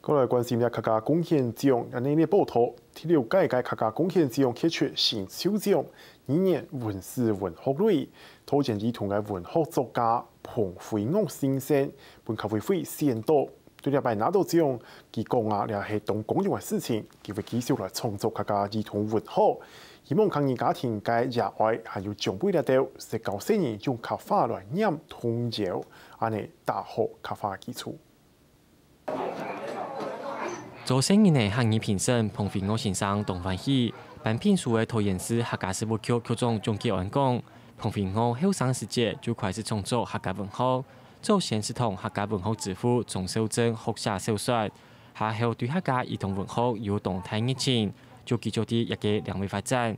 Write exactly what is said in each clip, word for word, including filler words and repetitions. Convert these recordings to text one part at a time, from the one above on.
過來關心這客家貢獻獎，恁呢个報導，第六屆个客家貢獻獎揭出新首獎，語言、文史、文學類，桃園兒童个文學作家彭輝岳先生，分客委會選到。對這擺拿到獎，佢講啊，這係當光榮个事情，佢會繼續來創作客家兒童文學，希望客語家庭个爺哀還有長輩這兜，識教細人用客話來唸童謠，恁呢打好客話基礎。 做細人个客語評審彭輝岳先生當歡喜，頒評書个桃園市客家事務局局長鍾吉安講，彭輝岳後生時節就開始創作客家文學，早先係同客家文學之父鍾肇政學寫小說，下後對客家兒童文學有當大熱情，就繼續在這个領域發展。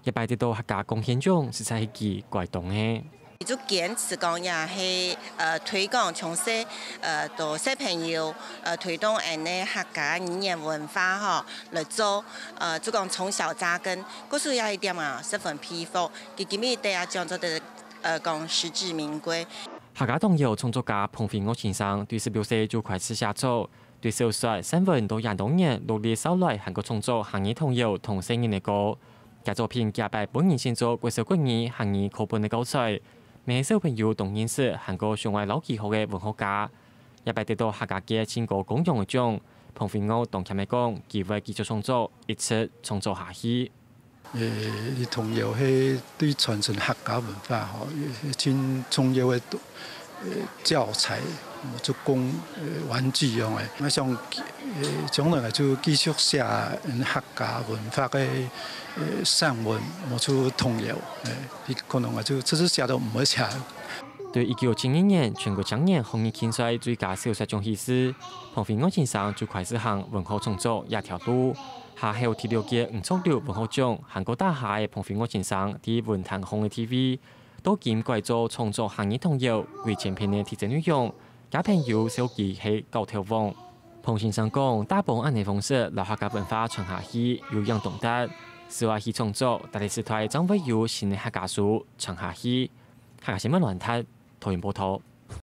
這擺得到客家貢獻獎，實在係佢該當个。就堅持講也係呃推廣從細呃到小朋友呃推動恁呢客家語言文化吼來做呃就講從小扎根，故所這一點啊十分佩服。佢今日得啊獎做得呃講實至名歸。客家童謠創作家彭輝岳先生對十六歲就開始寫作， 對小說、散文到這當年，陸續捎來還過創作客語童謠同細人个歌。厥作品幾下擺分人選做國小國語客語課本个教材，乜係小朋友當認識還過想愛摎佢學个文學家。這擺得到客家界盡高光榮个獎，彭輝岳當謙个講，佢會繼續創作，一直創作下去。 誒，你童謠係對傳承客家文化吼，也係盡重要个呃教材，就講呃玩具樣个。𠊎想誒將來就繼續寫客家文化个呃散文，無就童謠，誒，可能𠊎就直直寫都毋會寫。 對一九七二年全國青年學語競賽最佳小說獎起始，彭輝岳先生就開始行文學創作這條路。下後第六屆吳濁流文學獎還過打下个彭輝岳先生在文壇項个地位，到今改做創作客語童謠幾千篇个題材內容，厥朋友笑佢係搞頭王。彭先生講，打幫恁呢方式摎客家文化傳下去，有影當大。事後去創作，逐个時代正會有新个客家書傳下去。客家新聞亂踢，桃園報導。